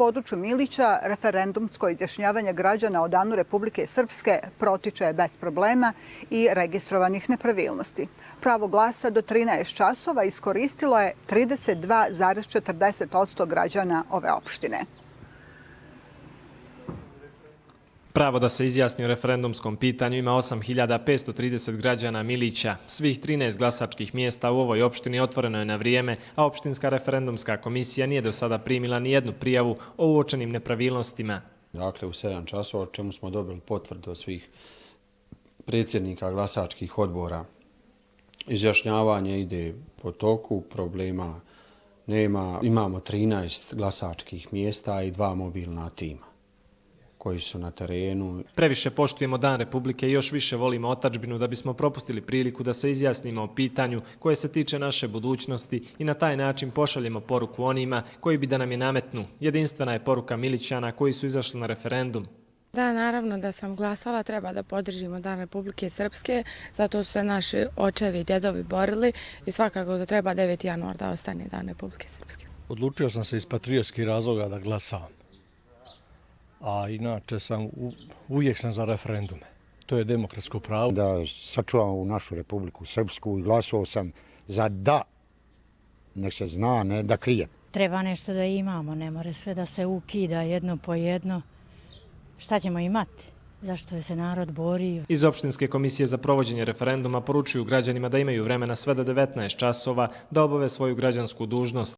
području Milića referendumsko izjašnjavanje građana o Danu Republike Srpske protiče bez problema i registrovanih nepravilnosti. Pravo glasa do 13 časova iskoristilo je 32,40% građana ove opštine. Pravo da se izjasni o referendumskom pitanju ima 8.530 građana Milića. Svih 13 glasačkih mjesta u ovoj opštini otvoreno je na vrijeme, a opštinska referendumska komisija nije do sada primila ni jednu prijavu o uočenim nepravilnostima. Dakle, u 7 časova, o čemu smo dobili potvrdu od svih predsjednika glasačkih odbora. Izjašnjavanje ide po toku, problema nema. Imamo 13 glasačkih mjesta i 2 mobilna tima koji su na terenu. Previše poštujemo Dan Republike i još više volimo otadžbinu da bismo propustili priliku da se izjasnimo o pitanju koje se tiče naše budućnosti i na taj način pošaljemo poruku onima koji bi da nam je nametnu. Jedinstvena je poruka Milićana koji su izašli na referendum. Da, naravno da sam glasala, treba da podržimo Dan Republike Srpske, zato su se naši očevi i djedovi borili i svakako da treba 9. januar da ostane Dan Republike Srpske. Odlučio sam se iz patriotskih razloga da glasam, a inače uvijek sam za referendume. To je demokratsko pravo. Da sačuvamo našu Republiku Srpsku i glasao sam za da, nek se zna, ne da krije. Treba nešto da imamo, ne more sve da se ukida jedno po jedno. Šta ćemo imati? Zašto je se narod borio? Iz opštinske komisije za provođenje referenduma poručuju građanima da imaju vremena sve do 19 časova da obave svoju građansku dužnost.